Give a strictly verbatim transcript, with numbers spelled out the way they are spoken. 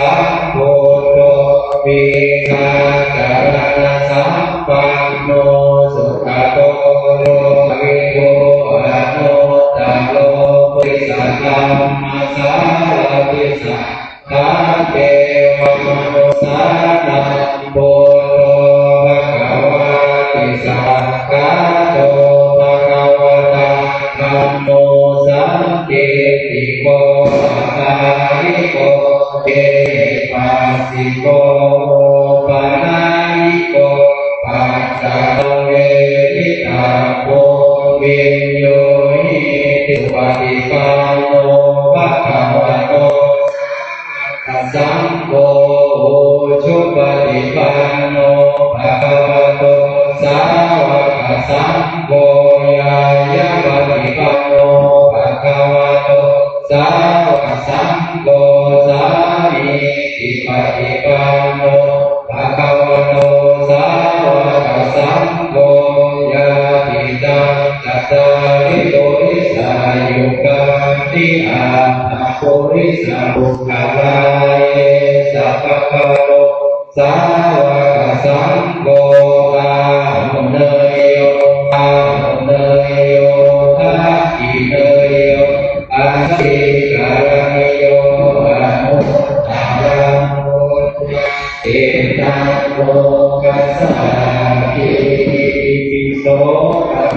sambuddho vijjācaraṇasampanno sugato lokavidū anuttaro purisadammasārathi satthā devamanussānaṃ buddho bhagavāti. Svākkhāto bhagavatā dhammo sandiṭṭhiko akāliko ehipassiko opanayiko paccattaṃ veditabbo viññūhīti. Supaṭipanno bhagavato sāvakasaṅgho, ujupaṭipanno bhagavato sāvakasaṅgho, ñāyapaṭipanno bhagavato sāvakasaṅgho, sāmīcipaṭipanno bhagavato sāvakasaṅgho, yadidaṃ cattāri purisayugāni aṭṭha purisapuggalā, esa bhagavato sāvakasaṅgho, āhuneyyo pāhuneyyo dakkhiṇeyyo añjalikaraṇīyo anuttaraṃ puññakkhettaṃ lokassā